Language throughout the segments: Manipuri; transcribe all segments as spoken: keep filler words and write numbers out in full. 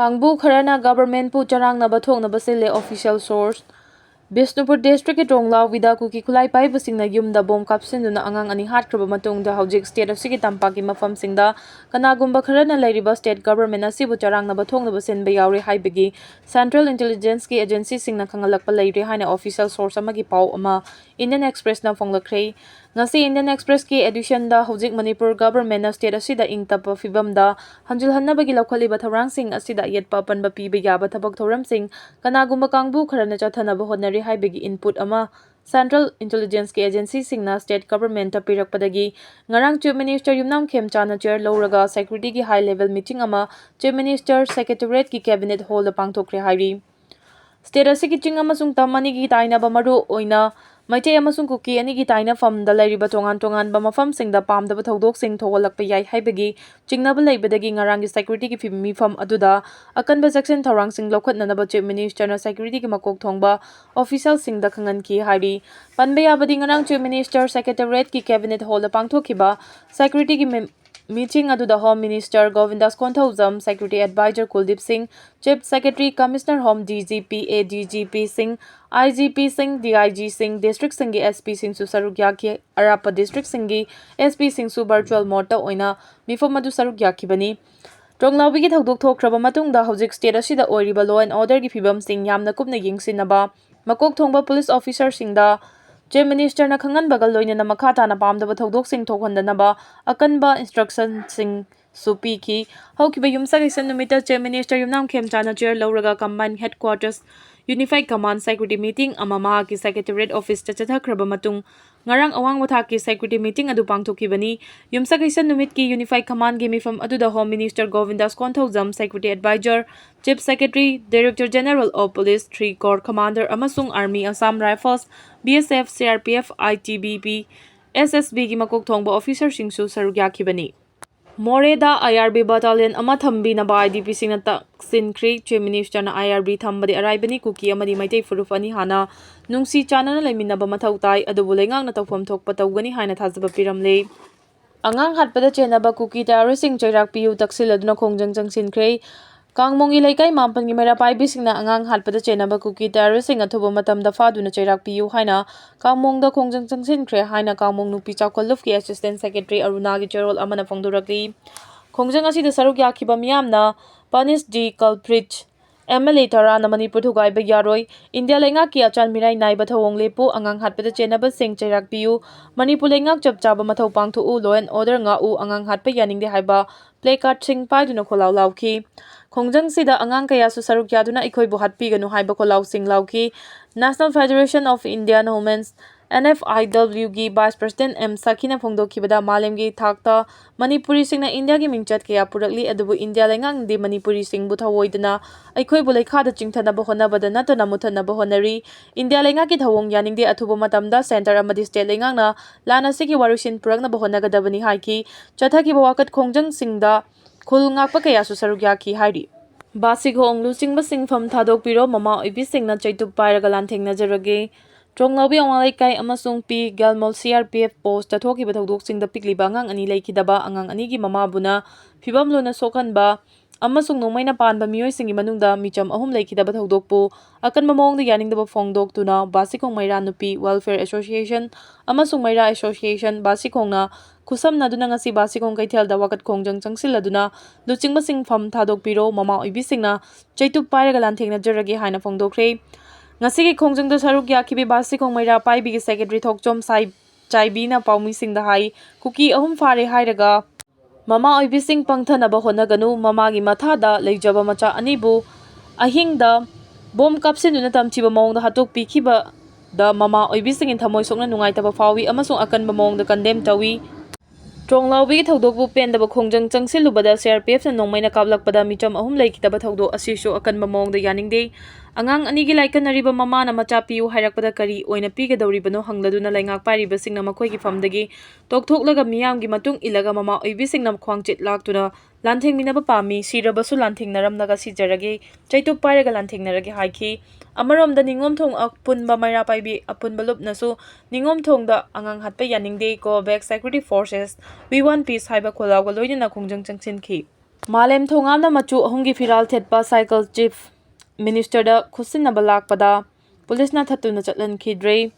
ꯀꯥꯡꯕꯨ ꯈꯔꯅ ꯒꯚꯔꯟꯃꯦꯟꯠꯄꯨ ꯆꯔꯥꯡꯅꯕ ꯊꯣꯛꯅꯕ ꯁꯤꯜꯂꯦ, official source꯫ ꯕꯤꯁꯅꯨꯄꯨꯔ district ꯀꯤ ꯇ꯭ꯔꯣꯡꯂꯥꯎꯕꯤꯗ ꯀꯨꯀꯤ ꯈꯨꯠꯂꯥꯏ ꯄꯥꯏꯕꯁꯤꯡꯅ ꯌꯨꯝꯗ ꯕꯣꯝ ꯀꯥꯞꯁꯤꯟꯗꯨꯅ ꯑꯉꯥꯡ ꯑꯅꯤ ꯍꯥꯠꯈ꯭ꯔꯕ ꯃꯇꯨꯡꯗ ꯍꯧꯖꯤꯛ state ꯑꯁꯤꯒꯤ ꯇꯝꯄꯥꯛꯀꯤ ꯃꯐꯝꯁꯤꯡꯗ ꯀꯅꯥꯒꯨꯝꯕ ꯈꯔꯅ ꯂꯩꯔꯤꯕ state government ꯑꯁꯤꯕꯨ ꯆꯔꯥꯡꯅꯕ ꯊꯣꯛꯅꯕ ꯁꯤꯟꯕ ꯌꯥꯎꯔꯦ ꯍꯥꯏꯕꯒꯤ central intelligence ꯀꯤ agency ꯁꯤꯡꯅ ꯈꯪꯍꯜꯂꯛꯄ ꯂꯩꯔꯦ ꯍꯥꯏꯅ official source ꯑꯃꯒꯤ ꯄꯥꯎ ꯑꯃ Indian Express ꯅ ꯐꯣꯡꯂꯛꯈ꯭ꯔꯦ꯫ ꯉꯁꯤ Indian Express ꯀꯤ edition ꯗ ꯍꯧꯖꯤꯛ ꯃꯅꯤꯄꯨꯔ government ꯅ state ꯑꯁꯤꯗ ꯏꯪ ꯇꯞꯄ ꯐꯤꯕꯝꯗ ꯍꯟꯖꯤꯜꯍꯟꯅꯕꯒꯤ ꯂꯧꯈꯠꯂꯤꯕ ꯊꯧꯔꯥꯡꯁꯤꯡ ꯑꯁꯤꯗ ꯑꯌꯦꯠꯄ ꯑꯄꯟꯕ ꯄꯤꯕ ꯌꯥꯕ ꯊꯕꯛ ꯊꯧꯔꯝꯁꯤꯡ ꯀꯅꯥꯒꯨꯝꯕ ꯀꯥꯡꯕꯨ ꯈꯔꯅ ꯆꯠꯊꯅꯕ ꯍꯣꯠꯅꯔꯤ ꯍꯥꯏꯕꯒꯤ input ꯑꯃ central intelligence ꯀꯤ agency ꯁꯤꯡꯅ state government ꯇ ꯄꯤꯔꯛꯄꯗꯒꯤ ꯉꯔꯥꯡ Chief Minister ꯌꯨꯝꯅꯥꯝ ꯈꯦꯝꯆꯥꯟꯅ chair ꯂꯧꯔꯒ security ꯒꯤ high level meeting ꯑꯃ Chief Minister Secretariat ꯀꯤ cabinet hall ꯗ ꯄꯥꯡꯊꯣꯛꯈ꯭ꯔꯦ ꯍꯥꯏꯔꯤ꯫ State ꯑꯁꯤꯒꯤ ꯆꯤꯡ ꯑꯃꯁꯨꯡ ꯇꯝ ꯑꯅꯤꯒꯤ ꯇꯥꯏꯅꯕ, ꯃꯔꯨ ꯑꯣꯏꯅ ꯃꯩꯇꯩ ꯑꯃꯁꯨꯡ ꯀꯨꯀꯤ ꯑꯅꯤꯒꯤ ꯇꯥꯏꯅꯐꯝꯗ ꯂꯩꯔꯤꯕ ꯇꯣꯉꯥꯟ ꯇꯣꯉꯥꯟꯕ ꯃꯐꯝꯁꯤꯡꯗ ꯄꯥꯝꯗꯕ ꯊꯧꯗꯣꯛꯁꯤꯡ ꯊꯣꯛꯍꯜꯂꯛꯄ ꯌꯥꯏ ꯍꯥꯏꯕꯒꯤ ꯆꯤꯡꯅꯕ ꯂꯩꯕꯗꯒꯤ ꯉꯔꯥꯡꯒꯤ security ꯒꯤ ꯐꯤ-, ꯃꯤꯐꯝ ꯑꯗꯨꯗ ꯑꯀꯟꯕ ꯆꯦꯛꯁꯤꯟ ꯊꯧꯔꯥꯡꯁꯤꯡ ꯂꯧꯈꯠꯅꯅꯕ Chief Minister ꯅ security ꯒꯤ ꯃꯀꯣꯛ ꯊꯣꯡꯕ official ꯁꯤꯡꯗ ꯈꯪꯍꯟꯈꯤ ꯍꯥꯏꯔꯤ꯫ ꯄꯟꯕ ꯌꯥꯕꯗꯤ, ꯉꯔꯥꯡ Chief Minister Secretariat ꯀꯤ cabinet hall ꯗ ꯄꯥꯡꯊꯣꯛꯈꯤꯕ security ꯒꯤ ꯃꯤ-, meeting ꯑꯗꯨꯗ Home Minister ꯒꯣꯕꯤꯟꯗꯥꯁ Konthoujam, Security Advisor ꯀꯨꯜꯗꯤꯞ ꯁꯤꯡ, Chief Secretary, Commissioner Home, D G P, A D G P ꯁꯤꯡ, I G P ꯁꯤꯡ, D I G ꯁꯤꯡ, district ꯁꯤꯡꯒꯤ S P ꯁꯤꯡꯁꯨ ꯁꯔꯨꯛ ꯌꯥꯈꯤ꯫ ꯑꯔꯥꯞꯄ district ꯁꯤꯡꯒꯤ S P ꯁꯤꯡꯁꯨ virtual mode ꯇ ꯑꯣꯏꯅ ꯃꯤꯐꯝ ꯑꯗꯨ ꯁꯔꯨꯛ ꯌꯥꯈꯤꯕꯅꯤ꯫ ꯇ꯭ꯔꯣꯡꯂꯥꯎꯕꯤꯒꯤ ꯊꯧꯗꯣꯛ ꯊꯣꯛꯈ꯭ꯔꯕ ꯃꯇꯨꯡꯗ ꯍꯧꯖꯤꯛ state ꯑꯁꯤꯗ ꯑꯣꯏꯔꯤꯕ law and order ꯒꯤ ꯐꯤꯕꯝꯁꯤꯡ ꯌꯥꯝꯅ ꯀꯨꯞꯅ ꯌꯦꯡꯁꯤꯟꯅꯕ ꯃꯀꯣꯛ ꯊꯣꯡꯕ police officer ꯁꯤꯡꯗ Chief Minister ꯅ ꯈꯪꯍꯟꯕꯒ ꯂꯣꯏꯅꯅ ꯃꯈꯥ ꯇꯥꯅ ꯄꯥꯝꯗꯕ ꯊꯧꯗꯣꯛꯁꯤꯡ ꯊꯣꯛꯍꯟꯗꯅꯕ ꯑꯀꯟꯕ instruction ꯁꯤꯡꯁꯨ ꯄꯤꯈꯤ꯫ ꯍꯧꯈꯤꯕ ꯌꯨꯝꯁꯀꯩꯁ ꯅꯨꯃꯤꯠꯇ Chief Minister ꯌꯨꯝꯅꯥꯝ ꯈꯦꯝꯆꯥꯟꯅ chair ꯂꯧꯔꯒ Combined Headquarters Unified Command Security meeting ꯑꯃ ꯃꯍꯥꯛꯀꯤ Secretariat office ꯇ ꯆꯠꯊꯈ꯭ꯔꯕ ꯃꯇꯨꯡ, ꯉꯔꯥꯡ ꯑꯋꯥꯡꯕ ꯊꯥꯛꯀꯤ security meeting ꯑꯗꯨ ꯄꯥꯡꯊꯣꯛꯈꯤꯕꯅꯤ꯫ ꯌꯨꯝꯁꯀꯩꯁ ꯅꯨꯃꯤꯠꯀꯤ Unified Command ꯒꯤ ꯃꯤꯐꯝ ꯑꯗꯨꯗ Home Minister ꯒꯣꯕꯤꯟꯗꯥꯁ Konthoujam, Security Advisor, Chief Secretary, Director General of Police, Three Corps Commander ꯑꯃꯁꯨꯡ Army, Assam Rifles, B S F, C R P F, I T B P, S S B ꯒꯤ ꯃꯀꯣꯛ ꯊꯣꯡꯕ officer ꯁꯤꯡꯁꯨ ꯁꯔꯨꯛ ꯌꯥꯈꯤꯕꯅꯤ꯫ ꯃꯣꯔꯦꯗ I R B battalion ꯑꯃ ꯊꯝꯕꯤꯅꯕ I D P ꯁꯤꯡꯅ ꯇꯛꯁꯤꯟꯈ꯭ꯔꯤ꯫ Chief Minister ꯅ I R B ꯊꯝꯕꯗꯤ ꯑꯔꯥꯏꯕꯅꯤ, ꯀꯨꯀꯤ ꯑꯃꯗꯤ ꯃꯩꯇꯩ ꯐꯨꯔꯨꯞ ꯑꯅꯤ ꯍꯥꯟꯅ ꯅꯨꯡꯁꯤ ꯆꯥꯟꯅꯅ ꯂꯩꯃꯤꯟꯅꯕ ꯃꯊꯧ ꯇꯥꯏ, ꯑꯗꯨꯕꯨ ꯂꯩꯉꯥꯛꯅ ꯇꯧꯐꯝ ꯊꯣꯛꯄ ꯇꯧꯒꯅꯤ ꯍꯥꯏꯅ ꯊꯥꯖꯕ ꯄꯤꯔꯝꯂꯦ꯫ ꯑꯉꯥꯡ ꯍꯥꯠꯄꯗ ꯆꯦꯟꯅꯕ ꯀꯨꯀꯤ terrorist ꯁꯤꯡ ꯆꯩꯔꯥꯛ ꯄꯤꯌꯨ ꯇꯛꯁꯤꯜꯂꯗꯨꯅ ꯈꯣꯡꯖꯪ ꯆꯪꯁꯤꯟꯈ꯭ꯔꯦ꯫ ꯀꯥꯡꯃꯣꯡꯒꯤ ꯂꯩꯀꯥꯏ ꯃꯥꯄꯟꯒꯤ ꯃꯩꯔꯥ ꯄꯥꯏꯕꯤꯁꯤꯡꯅ ꯑꯉꯥꯡ ꯍꯥꯠꯄꯗ ꯆꯦꯟꯅꯕ ꯀꯨꯀꯤ ꯇꯦꯔꯣꯔꯤꯁꯁꯤꯡ ꯑꯊꯨꯕ ꯃꯇꯝꯗ ꯐꯥꯗꯨꯅ ꯆꯩꯔꯥꯛ ꯄꯤꯌꯨ ꯍꯥꯏꯅ ꯀꯥꯡꯃꯣꯡꯗ ꯈꯣꯡꯖꯪ ꯆꯪꯁꯤꯟꯈ꯭ꯔꯦ ꯍꯥꯏꯅ ꯀꯥꯡꯃꯣꯡ ꯅꯨꯄꯤ ꯆꯥꯎꯈꯠꯂꯨꯞꯀꯤ ꯑꯦꯁꯤꯁꯇꯦꯟ ꯁꯦꯀ꯭ꯔꯦꯇꯔꯤ ꯑꯔꯨꯅꯥꯒꯤ ꯆꯦꯔꯣꯜ ꯑꯃꯅ ꯐꯣꯡꯗꯣꯔꯛꯂꯤ꯫ ꯈꯣꯡꯖꯪ ꯑꯁꯤꯗ ꯁꯔꯨꯛ ꯌꯥꯈꯤꯕ ꯃꯤꯌꯥꯝꯅ ꯄꯅꯤꯁ ꯗꯤ ꯀꯜꯄ꯭ꯔꯤꯠ, ꯑꯦꯝ ꯑꯦꯜ ꯑꯦ ꯇꯔꯥꯅ ꯃꯅꯤꯄꯨꯔ ꯊꯨꯒꯥꯏꯕ ꯌꯥꯔꯣꯏ, ꯏꯟꯗꯤꯌꯥ ꯂꯩꯉꯥꯛꯀꯤ ꯑꯆꯥꯟ ꯃꯤꯔꯥꯏ ꯅꯥꯏꯕ ꯊꯧꯑꯣꯡ ꯂꯦꯞꯄꯨ, ꯑꯉꯥꯡ ꯍꯥꯠꯄꯗ ꯆꯦꯟꯅꯕꯁꯤꯡ ꯆꯩꯔꯥꯛ ꯄꯤꯌꯨ, ꯃꯅꯤꯄꯨꯔ ꯂꯩꯉꯥꯛ ꯆꯞ ꯆꯥꯕ ꯃꯊꯧ ꯄꯥꯡꯊꯣꯛꯎ, law and order ꯉꯥꯛꯎ, ꯑꯉꯥꯡ ꯍꯥꯠꯄ ꯌꯥꯅꯤꯡꯗꯦ ꯍꯥꯏꯕ ꯄ꯭ꯂꯦ ꯀꯥꯔꯗꯁꯤꯡ ꯄꯥꯏꯗꯨꯅ ꯈꯣꯜꯂꯥꯎ ꯂꯥꯎꯈꯤ꯫ ꯈꯣꯡꯖꯪꯁꯤꯗ ꯑꯉꯥꯡ ꯀꯌꯥꯁꯨ ꯁꯔꯨꯛ ꯌꯥꯗꯨꯅ "ꯑꯩꯈꯣꯏꯕꯨ ꯍꯥꯠꯄꯤꯒꯅꯨ" ꯍꯥꯏꯕ ꯈꯣꯜꯂꯥꯎꯁꯤꯡ ꯂꯥꯎꯈꯤ꯫ National Federation of Indian Women's, N F I W ꯒꯤ vice president ꯑꯦꯝ ꯁꯈꯤꯅ ꯐꯣꯡꯗꯣꯛꯈꯤꯕꯗ, ꯃꯥꯂꯦꯝꯒꯤ ꯊꯥꯛꯇ ꯃꯅꯤꯄꯨꯔꯤꯁꯤꯡꯅ ꯏꯟꯗꯤꯌꯥꯒꯤ ꯃꯤꯡꯆꯠ ꯀꯌꯥ ꯄꯨꯔꯛꯂꯤ, ꯑꯗꯨꯕꯨ ꯏꯟꯗꯤꯌꯥ ꯂꯩꯉꯥꯛꯅꯗꯤ ꯃꯅꯤꯄꯨꯔꯤꯁꯤꯡꯕꯨ ꯊꯧꯑꯣꯏꯗꯅ ꯑꯩꯈꯣꯏꯕꯨ ꯂꯩꯈꯥꯗ ꯆꯤꯡꯊꯅꯕ ꯍꯣꯠꯅꯕꯗ ꯅꯠꯇꯅ ꯃꯨꯠꯊꯠꯅꯕ ꯍꯣꯠꯅꯔꯤ꯫ ꯏꯟꯗꯤꯌꯥ ꯂꯩꯉꯥꯛꯀꯤ ꯊꯧꯑꯣꯡ ꯌꯥꯅꯤꯡꯗꯦ, ꯑꯊꯨꯕ ꯃꯇꯝꯗ ꯁꯦꯟꯇꯔ ꯑꯃꯗꯤ ꯁ꯭ꯇꯦꯠ ꯂꯩꯉꯥꯛꯅ ꯂꯥꯟ ꯑꯁꯤꯒꯤ ꯋꯥꯔꯣꯏꯁꯤꯟ ꯄꯨꯔꯛꯅꯕ ꯍꯣꯠꯅꯒꯗꯕꯅꯤ ꯍꯥꯏꯈꯤ꯫ ꯆꯠꯊꯈꯤꯕ ꯋꯥꯀꯠ ꯈꯣꯡꯖꯪꯁꯤꯡꯗ ꯈꯨꯜ ꯉꯥꯛꯄ ꯀꯌꯥꯁꯨ ꯁꯔꯨꯛ ꯌꯥꯈꯤ ꯍꯥꯏꯔꯤ꯫ ꯕꯥꯁꯤꯈꯣꯡ ꯂꯨꯆꯤꯡꯕ ꯁꯤꯟꯐꯝ ꯊꯥꯗꯣꯛꯄꯤꯔꯣ, ꯃꯃꯥ ꯑꯣꯏꯕꯤꯁꯤꯡꯅ ꯆꯩꯇꯨꯞ ꯄꯥꯏꯔꯒ ꯂꯥꯟꯊꯦꯡꯅꯖꯔꯒꯦ꯫ ꯇ꯭ꯔꯣꯡꯂꯥꯎꯕꯤ ꯑꯋꯥꯡ ꯂꯩꯀꯥꯏ ꯑꯃꯁꯨꯡ ꯄꯤ ꯒꯦꯜꯃꯣꯜ C R P F post ꯊꯣꯛꯈꯤꯕ ꯊꯧꯗꯣꯛꯁꯤꯡꯗ ꯄꯤꯛꯂꯤꯕ ꯑꯉꯥꯡ ꯑꯅꯤ ꯂꯩꯈꯤꯗꯕ, ꯑꯉꯥꯡ ꯑꯅꯤꯒꯤ ꯃꯃꯥꯕꯨꯅ ꯐꯤꯕꯝ ꯂꯨꯅ ꯁꯣꯛꯍꯟꯕ ꯑꯃꯁꯨꯡ ꯅꯣꯡꯃꯩꯅ ꯄꯥꯟꯕ ꯃꯤꯑꯣꯏꯁꯤꯡꯒꯤ ꯃꯅꯨꯡꯗ ꯃꯤꯆꯝ ꯑꯍꯨꯝ ꯂꯩꯈꯤꯗꯕ ꯊꯧꯗꯣꯛꯄꯨ ꯑꯀꯟꯕ ꯃꯑꯣꯡꯗ ꯌꯥꯅꯤꯡꯗꯕ ꯐꯣꯡꯗꯣꯛꯇꯨꯅ ꯕꯥꯁꯤꯈꯣꯡ ꯃꯩꯔꯥ ꯅꯨꯄꯤ ꯋꯦꯜꯐꯤꯌꯔ ꯑꯦꯁꯣꯁꯤꯌꯦꯁꯟ ꯑꯃꯁꯨꯡ ꯃꯩꯔꯥ ꯑꯦꯁꯣꯁꯤꯌꯦꯁꯟ ꯕꯥꯁꯤꯈꯣꯡꯅ ꯈꯨꯠꯁꯝꯅꯗꯨꯅ ꯉꯁꯤ ꯕꯥꯁꯤꯈꯣꯡ ꯀꯩꯊꯦꯜꯗ ꯋꯥꯀꯠ ꯈꯣꯡꯖꯪ ꯆꯪꯁꯤꯜꯂꯗꯨꯅ ꯂꯨꯆꯤꯡꯕꯁꯤꯡ ꯐꯝ ꯊꯥꯗꯣꯛꯄꯤꯔꯣ, ꯃꯃꯥ ꯑꯣꯏꯕꯤꯁꯤꯡꯅ ꯆꯩꯇꯨꯞ ꯄꯥꯏꯔꯒ ꯂꯥꯟꯊꯦꯡꯅꯖꯔꯒꯦ ꯍꯥꯏꯅ ꯐꯣꯡꯗꯣꯛꯈ꯭ꯔꯦ꯫ ꯉꯁꯤꯒꯤ ꯈꯣꯡꯖꯪꯗ ꯁꯔꯨꯛ ꯌꯥꯈꯤꯕꯤ ꯕꯥꯁꯤꯈꯣꯡ ꯃꯩꯔꯥ ꯄꯥꯏꯕꯤꯒꯤ ꯁꯦꯀ꯭ꯔꯦꯇꯔꯤ ꯊꯣꯛꯆꯣꯝ ꯁꯥꯏ-, ꯆꯥꯏꯕꯤꯅ ꯄꯥꯎꯃꯤꯁꯤꯡꯗ ꯍꯥꯏ, ꯀꯨꯀꯤ ꯑꯍꯨꯝ ꯐꯥꯔꯦ ꯍꯥꯏꯔꯒ ꯃꯃꯥ ꯑꯣꯏꯕꯤꯁꯤꯡ ꯄꯪꯊꯅꯕ ꯍꯣꯠꯅꯒꯅꯨ꯫ ꯃꯃꯥꯒꯤ ꯃꯊꯥꯗ ꯂꯩꯖꯕ ꯃꯆꯥ ꯑꯅꯤꯕꯨ ꯑꯍꯤꯡꯗ ꯕꯣꯝ ꯀꯥꯞꯁꯤꯟꯗꯨꯅ ꯇꯝꯊꯤꯕ ꯃꯑꯣꯡꯗ ꯍꯥꯠꯇꯣꯛꯄꯤꯈꯤꯕꯗ ꯃꯃꯥ ꯑꯣꯏꯕꯤꯁꯤꯡꯒꯤ ꯊꯃꯣꯏ ꯁꯣꯛꯅ ꯅꯨꯡꯉꯥꯏꯇꯕ ꯐꯥꯎꯏ ꯑꯃꯁꯨꯡ ꯑꯀꯟꯕ ꯃꯑꯣꯡꯗ ꯀꯟꯗꯦꯝ ꯇꯧꯏ꯫ ꯇ꯭ꯔꯣꯡꯂꯥꯎꯕꯤꯒꯤ ꯊꯧꯗꯣꯛꯄꯨ ꯄꯦꯟꯗꯕ ꯈꯣꯡꯖꯪ ꯆꯪꯁꯤꯜꯂꯨꯕꯗ ꯁꯤ ꯑꯥꯔ ꯄꯤ ꯑꯦꯐꯅ ꯅꯣꯡꯃꯩꯅ ꯀꯥꯞꯂꯛꯄꯗ ꯃꯤꯆꯝ ꯑꯍꯨꯝ ꯂꯩꯈꯤꯗꯕ ꯊꯧꯗꯣꯛ ꯑꯁꯤꯁꯨ ꯑꯀꯟꯕ ꯃꯑꯣꯡꯗ ꯌꯥꯅꯤꯡꯗꯦ꯫ ꯑꯉꯥꯡ ꯑꯅꯤꯒꯤ ꯂꯥꯏꯀꯠꯅꯔꯤꯕ ꯃꯃꯥꯅ ꯃꯆꯥ ꯄꯤꯌꯨ ꯍꯥꯏꯔꯛꯄꯗ ꯀꯔꯤ ꯑꯣꯏꯅ ꯄꯤꯒꯗꯧꯔꯤꯕꯅꯣ ꯍꯪꯂꯗꯨꯅ ꯂꯩꯉꯥꯛ ꯄꯥꯏꯔꯤꯕꯁꯤꯡꯅ ꯃꯈꯣꯏꯒꯤ ꯐꯝꯗꯒꯤ ꯇꯣꯛꯊꯣꯛꯂꯒ ꯃꯤꯌꯥꯝꯒꯤ ꯃꯇꯨꯡ ꯏꯜꯂꯒ ꯃꯃꯥ ꯑꯣꯏꯕꯤꯁꯤꯡꯅ ꯈ꯭ꯋꯥꯡꯆꯤꯠ ꯂꯥꯛꯇꯨꯅ ꯂꯥꯟꯊꯦꯡꯃꯤꯟꯅꯕ ꯄꯥꯝꯃꯤ, ꯁꯤꯔꯕꯁꯨ ꯂꯥꯟꯊꯦꯡꯅꯔꯝꯂꯒ ꯁꯤꯖꯔꯒꯦ, ꯆꯩꯇꯨꯞ ꯄꯥꯏꯔꯒ ꯂꯥꯟꯊꯦꯡꯅꯔꯒꯦ ꯍꯥꯏꯈꯤ꯫ ꯑꯃꯔꯣꯝꯗ ꯅꯤꯉꯣꯝꯊꯣꯡ ꯑꯄꯨꯟꯕ ꯃꯩꯔꯥ ꯄꯥꯏꯕꯤ ꯑꯄꯨꯟꯕ ꯂꯨꯞꯅꯁꯨ ꯅꯤꯉꯣꯝꯊꯣꯡꯗ ꯑꯉꯥꯡ ꯍꯥꯠꯄ ꯌꯥꯅꯤꯡꯗꯦ, Go Back Security Forces, We Want Peace ꯍꯥꯏꯕ ꯈꯣꯜꯂꯥꯎꯒ ꯂꯣꯏꯅꯅ ꯈꯣꯡꯖꯪ ꯆꯪꯁꯤꯟꯈꯤ꯫ ꯃꯥꯂꯦꯝ ꯊꯣꯡꯉꯥꯝꯅ ꯃꯆꯨ ꯑꯍꯨꯝꯒꯤ ꯐꯤꯔꯥꯜ ꯊꯦꯠꯄ ꯁꯥꯏꯀꯜ ꯆꯤꯐ ꯃꯤꯅꯤꯁꯇꯔꯗ ꯈꯨꯠꯁꯤꯟꯅꯕ ꯂꯥꯛꯄꯗ ꯄꯨꯂꯤꯁꯅ ꯊꯠꯇꯨꯅ ꯆꯠꯍꯟꯈꯤꯗ꯭ꯔꯦ꯫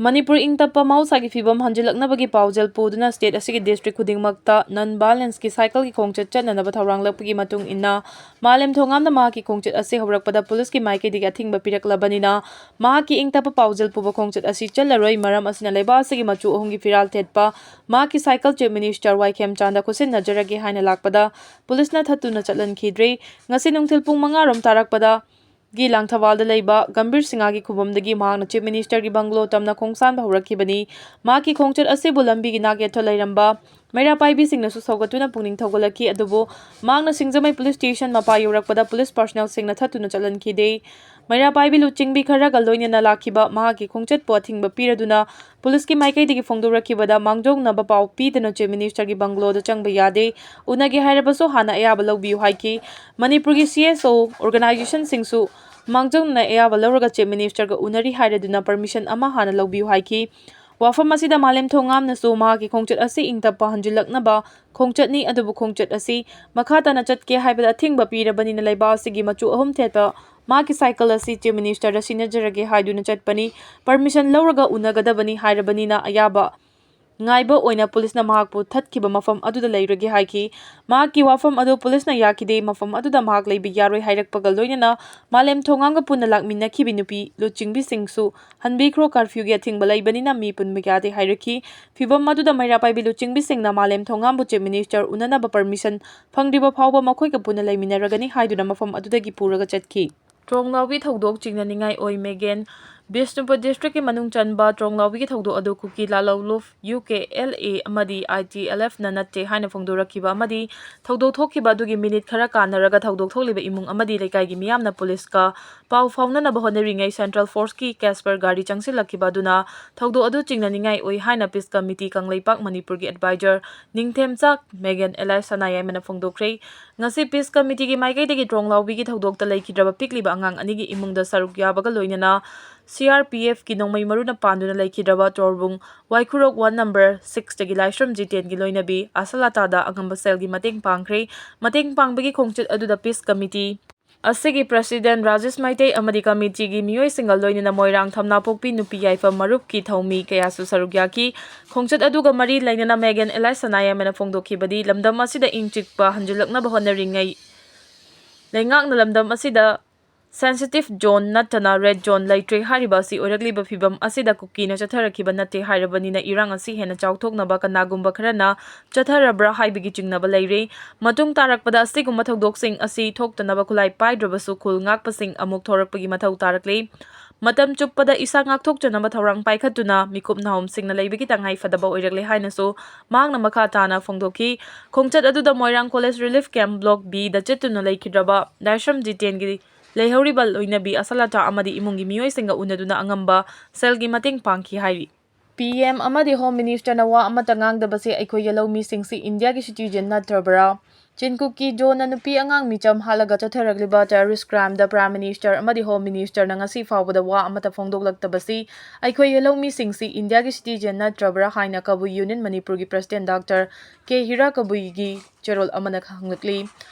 ꯃꯅꯤꯄꯨꯔ ꯏꯪ ꯇꯞꯄ ꯃꯍꯧꯁꯥꯒꯤ ꯐꯤꯕꯝ ꯍꯟꯖꯤꯜꯂꯛꯅꯕꯒꯤ ꯄꯥꯎꯖꯦꯜ ꯄꯨꯗꯨꯅ ꯁ꯭ꯇꯦꯠ ꯑꯁꯤꯒꯤ ꯗꯤꯁꯇ꯭ꯔꯤꯛ ꯈꯨꯗꯤꯡꯃꯛꯇ ꯅꯟ ꯚꯥꯏꯂꯦꯟꯁꯀꯤ ꯁꯥꯏꯀꯜꯒꯤ ꯈꯣꯡꯆꯠ ꯆꯠꯅꯅꯕ ꯊꯧꯔꯥꯡꯂꯛꯄꯒꯤ ꯃꯇꯨꯡ ꯏꯟꯅ ꯃꯥꯂꯦꯝ ꯊꯣꯡꯉꯥꯝꯅ ꯃꯍꯥꯛꯀꯤ ꯈꯣꯡꯆꯠ ꯑꯁꯤ ꯍꯧꯔꯛꯄꯗ ꯄꯨꯂꯤꯁꯀꯤ ꯃꯥꯏꯀꯩꯗꯒꯤ ꯑꯊꯤꯡꯕ ꯄꯤꯔꯛꯂꯕꯅꯤꯅ ꯃꯍꯥꯛꯀꯤ ꯏꯪ ꯇꯞꯄ ꯄꯥꯎꯖꯦꯜ ꯄꯨꯕ ꯈꯣꯡꯆꯠ ꯑꯁꯤ ꯆꯠꯂꯔꯣꯏ꯫ ꯃꯔꯝ ꯑꯁꯤꯅ ꯂꯩꯕꯥꯛ ꯑꯁꯤꯒꯤ ꯃꯆꯨ ꯑꯍꯨꯝꯒꯤ ꯐꯤꯔꯥꯜ ꯊꯦꯠꯄ ꯃꯍꯥꯛꯀꯤ ꯁꯥꯏꯀꯜ ꯆꯤꯐ ꯃꯤꯅꯤꯁꯇꯔ ꯋꯥꯏ ꯈꯦꯝꯆꯥꯟꯗ ꯈꯨꯠꯁꯤꯟꯅꯖꯔꯒꯦ ꯍꯥꯏꯅ ꯂꯥꯛꯄꯗ ꯄꯨꯂꯤꯁꯅ ꯊꯠꯇꯨꯅ ꯆꯠꯍꯟꯈꯤꯗ꯭ꯔꯦ꯫ ꯉꯁꯤ ꯅꯨꯡꯊꯤꯜ ꯄꯨꯡ ꯃꯉꯥ ꯔꯣꯝ ꯇꯥꯔꯛꯄꯗ ꯒꯤ ꯂꯥꯡꯊꯕꯥꯜꯗ ꯂꯩꯕ ꯒꯝꯚꯤꯔ ꯁꯤꯡꯍꯒꯤ ꯈꯨꯕꯝꯗꯒꯤ ꯃꯍꯥꯛꯅ ꯆꯤꯐ ꯃꯤꯅꯤꯁꯇꯔꯒꯤ ꯕꯪꯒꯂꯣ ꯇꯝꯅ ꯈꯣꯡꯁꯥꯟꯕ ꯍꯧꯔꯛꯈꯤꯕꯅꯤ꯫ ꯃꯍꯥꯛꯀꯤ ꯈꯣꯡꯆꯠ ꯑꯁꯤꯕꯨ ꯂꯝꯕꯤꯒꯤ ꯅꯥꯛꯌꯦꯠꯇ ꯂꯩꯔꯝꯕ ꯃꯩꯔꯥ ꯄꯥꯏꯕꯤꯁꯤꯡꯅꯁꯨ ꯁꯧꯒꯠꯇꯨꯅ ꯄꯨꯛꯅꯤꯡ ꯊꯧꯒꯠꯂꯛꯈꯤ, ꯑꯗꯨꯕꯨ ꯃꯍꯥꯛꯅ ꯁꯤꯡꯖꯃꯩ ꯄꯨꯂꯤꯁ ꯁ꯭ꯇꯦꯁꯟ ꯃꯄꯥ ꯌꯧꯔꯛꯄꯗ ꯄꯨꯂꯤꯁ ꯄꯥꯔꯁꯅꯦꯜꯁꯤꯡꯅ ꯊꯠꯇꯨꯅ ꯆꯠꯍꯟꯈꯤꯗꯦ꯫ ꯃꯩꯔꯥ ꯄꯥꯏꯕꯤ ꯂꯨꯆꯤꯡꯕꯤ ꯈꯔꯒ ꯂꯣꯏꯅꯅ ꯂꯥꯛꯈꯤꯕ ꯃꯍꯥꯛꯀꯤ ꯈꯣꯡꯆꯠꯄꯨ ꯑꯊꯤꯡꯕ ꯄꯤꯔꯗꯨꯅ ꯄꯨꯂꯤꯁꯀꯤ ꯃꯥꯏꯀꯩꯗꯒꯤ ꯐꯣꯡꯗꯣꯔꯛꯈꯤꯕꯗ ꯃꯥꯡꯖꯧꯅꯕ ꯄꯥꯎ ꯄꯤꯗꯅ ꯆꯤꯐ ꯃꯤꯅꯤꯁꯇꯔꯒꯤ ꯕꯪꯒꯂꯣꯗ ꯆꯪꯕ ꯌꯥꯗꯦ꯫ ꯎꯅꯒꯦ ꯍꯥꯏꯔꯕꯁꯨ ꯍꯥꯟꯅ ꯑꯌꯥꯕ ꯂꯧꯕꯤꯌꯨ ꯍꯥꯏꯈꯤ꯫ ꯃꯅꯤꯄꯨꯔꯒꯤ ꯁꯤ ꯑꯦꯁ ꯑꯣ ꯑꯣꯔꯒꯅꯥꯏꯖꯦꯁꯟꯁꯤꯡꯁꯨ ꯃꯥꯡꯖꯧꯅꯅ ꯑꯌꯥꯕ ꯂꯧꯔꯒ ꯆꯤꯐ ꯃꯤꯅꯤꯁꯇꯔꯒ ꯎꯅꯔꯤ ꯍꯥꯏꯔꯗꯨꯅ ꯄꯔꯃꯤꯁꯟ ꯑꯃ ꯍꯥꯟꯅ ꯂꯧꯕꯤꯌꯨ ꯍꯥꯏꯈꯤ꯫ ꯋꯥꯐꯝ ꯑꯁꯤꯗ ꯃꯥꯂꯦꯝ ꯊꯣꯡꯉꯥꯝꯅꯁꯨ ꯃꯍꯥꯛꯀꯤ ꯈꯣꯡꯆꯠ ꯑꯁꯤ ꯏꯪ ꯇꯞꯄ ꯍꯟꯖꯤꯜꯂꯛꯅꯕ ꯈꯣꯡꯆꯠꯅꯤ, ꯑꯗꯨꯕꯨ ꯈꯣꯡꯆꯠ ꯑꯁꯤ ꯃꯈꯥ ꯇꯥꯅ ꯆꯠꯀꯦ ꯍꯥꯏꯕꯗ ꯑꯊꯤꯡꯕ ꯄꯤꯔꯕꯅꯤꯅ ꯂꯩꯕꯥꯛ ꯑꯁꯤꯒꯤ ꯃꯆꯨ ꯑꯍꯨꯝ ꯊꯦꯠꯄ ꯃꯍꯥꯛꯀꯤ ꯁꯥꯏꯀꯜ ꯑꯁꯤ ꯆꯤꯐ ꯃꯤꯅꯤꯁꯇꯔꯗ ꯁꯤꯟꯅꯖꯔꯒꯦ ꯍꯥꯏꯗꯨꯅ ꯆꯠꯄꯅꯤ꯫ ꯄꯔꯃꯤꯁꯟ ꯂꯧꯔꯒ ꯎꯅꯒꯗꯕꯅꯤ ꯍꯥꯏꯔꯕꯅꯤꯅ ꯑꯌꯥꯕ ꯉꯥꯏꯕ ꯑꯣꯏꯅ ꯄꯨꯂꯤꯁꯅ ꯃꯍꯥꯛꯄꯨ ꯊꯠꯈꯤꯕ ꯃꯐꯝ ꯑꯗꯨꯗ ꯂꯩꯔꯒꯦ ꯍꯥꯏꯈꯤ꯫ ꯃꯍꯥꯛꯀꯤ ꯋꯥꯐꯝ ꯑꯗꯨ ꯄꯨꯂꯤꯁꯅ ꯌꯥꯈꯤꯗꯦ꯫ ꯃꯐꯝ ꯑꯗꯨꯗ ꯃꯍꯥꯛ ꯂꯩꯕ ꯌꯥꯔꯣꯏ ꯍꯥꯏꯔꯛꯄꯒ ꯂꯣꯏꯅꯅ ꯃꯥꯂꯦꯝ ꯊꯣꯡꯉꯥꯝꯒ ꯄꯨꯟꯅ ꯂꯥꯛꯃꯤꯟꯅꯈꯤꯕꯤ ꯅꯨꯄꯤ ꯂꯨꯆꯤꯡꯕꯤꯁꯤꯡꯁꯨ ꯍꯟꯕꯤꯈ꯭ꯔꯣ, ꯀꯥꯔꯐ꯭ꯌꯨꯒꯤ ꯑꯊꯤꯡꯕ ꯂꯩꯕꯅꯤꯅ ꯃꯤ ꯄꯨꯟꯕ ꯌꯥꯗꯦ ꯍꯥꯏꯔꯛꯈꯤ꯫ ꯐꯤꯚꯝ ꯑꯗꯨꯗ ꯃꯩꯔꯥ ꯄꯥꯏꯕꯤ ꯂꯨꯆꯤꯡꯕꯤꯁꯤꯡꯅ ꯃꯥꯂꯦꯝ ꯊꯣꯡꯉꯥꯝꯕꯨ ꯆꯤꯐ ꯃꯤꯅꯤꯁꯇꯔ ꯎꯅꯅꯕ ꯄꯔꯃꯤꯁꯟ ꯐꯪꯗ꯭ꯔꯤꯕ ꯐꯥꯎꯕ ꯃꯈꯣꯏꯒ ꯄꯨꯟꯅ ꯂꯩꯃꯤꯟꯅꯔꯒꯅꯤ ꯍꯥꯏꯗꯨꯅ ꯃꯐꯝ ꯑꯗꯨꯗꯒꯤ ꯄꯨꯔꯒ ꯆꯠꯈꯤ꯫ ꯇ꯭ꯔꯣꯡꯂꯥꯎꯕꯤ ꯊꯧꯗꯣꯛ ꯆꯤꯡꯅꯅꯤꯡꯉꯥꯏ ꯑꯣꯏ꯫ ꯃꯦꯒꯦꯟ꯫ ꯕꯤꯁꯅꯨꯄꯨꯔ ꯗꯤꯁꯇ꯭ꯔꯤꯛꯀꯤ ꯃꯅꯨꯡ ꯆꯟꯕ ꯇ꯭ꯔꯣꯡꯂꯥꯎꯕꯤꯒꯤ ꯊꯧꯗꯣꯛ ꯑꯗꯨ ꯀꯨꯀꯤ ꯂꯥꯂꯧꯂꯨꯞ, ꯌꯨ ꯀꯦ ꯑꯦꯜ ꯑꯦ ꯑꯃꯗꯤ ꯑꯥꯏ ꯇꯤ ꯑꯦꯜ ꯑꯦꯐꯅ ꯅꯠꯇꯦ ꯍꯥꯏꯅ ꯐꯣꯡꯗꯣꯔꯛꯈꯤꯕ ꯑꯃꯗꯤ ꯊꯧꯗꯣꯛ ꯊꯣꯛꯈꯤꯕ ꯑꯗꯨꯒꯤ ꯃꯤꯅꯤꯠ ꯈꯔ ꯀꯥꯟꯅꯔꯒ ꯊꯧꯗꯣꯛ ꯊꯣꯛꯂꯤꯕ ꯏꯃꯨꯡ ꯑꯃꯗꯤ ꯂꯩꯀꯥꯏꯒꯤ ꯃꯤꯌꯥꯝꯅ ꯄꯨꯂꯤꯁꯀ ꯄꯥꯎ ꯐꯥꯎꯅꯅꯕ ꯍꯣꯠꯅꯔꯤꯉꯩ ꯁꯦꯟꯇ꯭ꯔꯦꯜ ꯐꯣꯔꯁꯀꯤ ꯀꯦꯁꯄꯔ ꯒꯥꯔꯤ ꯆꯪꯁꯤꯜꯂꯛꯈꯤꯕ ꯑꯗꯨꯅ ꯊꯧꯗꯣꯛ ꯑꯗꯨ ꯆꯤꯡꯅꯅꯤꯡꯉꯥꯏ ꯑꯣꯏ ꯍꯥꯏꯅ ꯄꯤꯁ ꯀꯃꯤꯇꯤ ꯀꯪꯂꯩꯄꯥꯛ ꯃꯅꯤꯄꯨꯔꯒꯤ ꯑꯦꯗꯚꯥꯏꯖꯔ ꯅꯤꯡꯊꯦꯝꯆꯥꯛ ꯃꯦꯒꯦꯟ ꯑꯦꯂꯥꯏꯁ ꯁꯅꯥꯌꯥꯏꯃꯅ ꯐꯣꯡꯗꯣꯛꯈ꯭ꯔꯦ꯫ ꯉꯁꯤ ꯄꯤꯁ ꯀꯃꯤꯇꯤꯒꯤ ꯃꯥꯏꯀꯩꯗꯒꯤ ꯇ꯭ꯔꯣꯡꯂꯥꯎꯕꯤꯒꯤ ꯊꯧꯗꯣꯛꯇ ꯂꯩꯈꯤꯗ꯭ꯔꯕ ꯄꯤꯛꯂꯤꯕ ꯑꯉꯥꯡ ꯑꯅꯤꯒꯤ ꯏꯃꯨꯡꯗ ꯁꯔꯨꯛ ꯌꯥꯕꯒ ꯂꯣꯏꯅꯅ ꯁꯤ ꯑꯥꯔ ꯄꯤ ꯑꯦꯐꯀꯤ ꯅꯣꯡꯃꯩ ꯃꯔꯨꯅ ꯄꯥꯟꯗꯨꯅ ꯂꯩꯈꯤꯗ꯭ꯔꯕ ꯇꯣꯔꯕꯨꯡ ꯋꯥꯏꯈꯨꯔꯣꯛ ꯋꯥꯔꯗ ꯅꯝꯕꯔ ꯁꯤꯛꯁꯇꯒꯤ ꯂꯥꯏꯁ꯭ꯔꯝ ꯖꯤꯇꯦꯟꯒꯤ ꯂꯣꯏꯅꯕꯤ ꯑꯁꯂꯥꯇꯥꯗ ꯑꯉꯝꯕ ꯁꯦꯜꯒꯤ ꯃꯇꯦꯡ ꯄꯥꯡꯈ꯭ꯔꯦ꯫ ꯃꯇꯦꯡ ꯄꯥꯡꯕꯒꯤ ꯈꯣꯡꯆꯠ ꯑꯗꯨꯗ ꯄꯤꯁ ꯀꯃꯤꯇꯤ ꯑꯁꯤꯒꯤ ꯄ꯭ꯔꯁꯤꯗꯦꯟ ꯔꯥꯖꯦꯁ ꯃꯩꯇꯩ ꯑꯃꯗꯤ ꯀꯃꯤꯇꯤꯒꯤ ꯃꯤꯑꯣꯏꯁꯤꯡꯒ ꯂꯣꯏꯅꯅ ꯃꯣꯏꯔꯥꯡ ꯊꯝꯅꯥꯄꯣꯛꯄꯤ ꯅꯨꯄꯤ ꯌꯥꯏꯐ ꯃꯔꯨꯞꯀꯤ ꯊꯧꯃꯤ ꯀꯌꯥꯁꯨ ꯁꯔꯨꯛ ꯌꯥꯈꯤ꯫ ꯈꯣꯡꯆꯠ ꯑꯗꯨꯒ ꯃꯔꯤ ꯂꯩꯅꯅ ꯃꯦꯒꯟ ꯑꯦꯂꯥꯏꯁ ꯁꯅꯥꯌꯥꯏꯃꯅ ꯐꯣꯡꯗꯣꯛꯈꯤꯕꯗꯤ, ꯂꯝꯗꯝ ꯑꯁꯤꯗ ꯏꯪ ꯆꯤꯛꯄ ꯍꯟꯖꯤꯜꯂꯛꯅꯕ ꯍꯣꯠꯅꯔꯤꯉꯩ ꯂꯩꯉꯥꯛꯅ ꯂꯝꯗꯝ ꯑꯁꯤꯗ ꯁꯦꯟꯁꯤꯇꯤꯚ ꯖꯣꯟ ꯅꯠꯇꯅ ꯔꯦꯗ ꯖꯣꯟ ꯂꯩꯇ꯭ꯔꯦ꯫ ꯍꯥꯏꯔꯤꯕ ꯑꯁꯤ ꯑꯣꯏꯔꯛꯂꯤꯕ ꯐꯤꯕꯝ ꯑꯁꯤꯗ ꯀꯨꯀꯤꯅ ꯆꯠꯊꯔꯛꯈꯤꯕ ꯅꯠꯇꯦ ꯍꯥꯏꯔꯕꯅꯤꯅ, ꯏꯔꯥꯡ ꯑꯁꯤ ꯍꯦꯟꯅ ꯆꯥꯎꯊꯣꯛꯅꯕ ꯀꯅꯥꯒꯨꯝꯕ ꯈꯔꯅ ꯆꯠꯊꯔꯕ꯭ꯔꯥ ꯍꯥꯏꯕꯒꯤ ꯆꯤꯡꯅꯕ ꯂꯩꯔꯦ꯫ ꯃꯇꯨꯡ ꯇꯥꯔꯛꯄꯗ ꯑꯁꯤꯒꯨꯝꯕ ꯊꯧꯗꯣꯛꯁꯤꯡ ꯑꯁꯤ ꯊꯣꯛꯇꯅꯕ ꯈꯨꯠꯂꯥꯏ ꯄꯥꯏꯗ꯭ꯔꯕꯁꯨ ꯈꯨꯜ ꯉꯥꯛꯄꯁꯤꯡ ꯑꯃꯨꯛ ꯊꯣꯔꯛꯄꯒꯤ ꯃꯊꯧ ꯇꯥꯔꯛꯂꯦ꯫ ꯃꯇꯝ ꯆꯨꯞꯄꯗ ꯏꯁꯥ ꯉꯥꯛꯊꯣꯛꯆꯅꯕ ꯊꯧꯔꯥꯡ ꯄꯥꯏꯈꯠꯇꯨꯅ ꯃꯤꯀꯨꯞ ꯅꯥꯍꯨꯝꯁꯤꯡꯅ ꯂꯩꯕꯒꯤ ꯇꯉꯥꯏ ꯐꯗꯕ ꯑꯣꯏꯔꯛꯂꯦ ꯍꯥꯏꯅꯁꯨ ꯃꯍꯥꯛꯅ ꯃꯈꯥ ꯇꯥꯅ ꯐꯣꯡꯗꯣꯛꯈꯤ꯫ ꯈꯣꯡꯆꯠ ꯑꯗꯨꯗ ꯃꯣꯏꯔꯥꯡ ꯀꯣꯂꯦꯖ ꯔꯤꯂꯤꯐ ꯀꯦꯝꯞ ꯕ꯭ꯂꯣꯛ ꯕꯤꯗ ꯆꯠꯇꯨꯅ ꯂꯩꯈꯤꯗ꯭ꯔꯕ ꯂꯥꯏꯁ꯭ꯔꯝ ꯖꯤꯇꯦꯟꯒꯤ ꯂꯩꯍꯧꯔꯤꯕ ꯂꯣꯏꯅꯕꯤ ꯑꯁꯂꯥꯇꯥ ꯑꯃꯗꯤ ꯏꯃꯨꯡꯒꯤ ꯃꯤꯑꯣꯏꯁꯤꯡꯒ ꯎꯅꯗꯨꯅ ꯑꯉꯝꯕ ꯁꯦꯜꯒꯤ ꯃꯇꯦꯡ ꯄꯥꯡꯈꯤ ꯍꯥꯏꯔꯤ꯫ ꯄꯤ ꯑꯦꯝ ꯑꯃꯗꯤ ꯍꯣꯝ ꯃꯤꯅꯤꯁꯇꯔꯅ ꯋꯥ ꯑꯃꯠꯇ ꯉꯥꯡꯗꯕꯁꯦ ꯑꯩꯈꯣꯏ ꯌꯦꯜꯍꯧꯃꯤꯁꯤꯡꯁꯤ ꯏꯟꯗꯤꯌꯥꯒꯤ ꯁꯤꯇꯤꯖꯦꯟ ꯅꯠꯇ꯭ꯔꯕ꯭ꯔꯥ? ꯆꯤꯟꯀꯨꯀꯤ ꯖꯣꯅ ꯅꯨꯄꯤ ꯑꯉꯥꯡ ꯃꯤꯆꯝ ꯍꯥꯠꯂꯒ ꯆꯠꯊꯔꯛꯂꯤꯕ ꯇꯦꯔꯣꯔꯤꯁ ꯀ꯭ꯔꯥꯏꯝꯗ ꯄ꯭ꯔꯥꯏꯝ ꯃꯤꯅꯤꯁꯇꯔ ꯑꯃꯗꯤ ꯍꯣꯝ ꯃꯤꯅꯤꯁꯇꯔꯅ ꯉꯁꯤ ꯐꯥꯎꯕꯗ ꯋꯥ ꯑꯃꯠꯇ ꯐꯣꯡꯗꯣꯛꯂꯛꯇꯕꯁꯤ ꯑꯩꯈꯣꯏ ꯌꯦꯜꯍꯧꯃꯤꯁꯤꯡꯁꯤ ꯏꯟꯗꯤꯌꯥꯒꯤ ꯁꯤꯇꯤꯖꯦꯟ ꯅꯠꯇ꯭ꯔꯕ꯭ꯔꯥ ꯍꯥꯏꯅ ꯀꯕꯨꯏ ꯌꯨꯅꯤꯌꯟ ꯃꯅꯤꯄꯨꯔꯒꯤ ꯄ꯭ꯔꯁꯤꯗꯦꯟ ꯗꯥꯛꯇꯔ ꯀꯦ ꯍꯤꯔꯥ ꯀꯕꯨꯏꯒꯤ ꯆꯦꯔꯣꯜ ꯑꯃꯅ ꯍꯪꯂꯛꯂꯤ꯫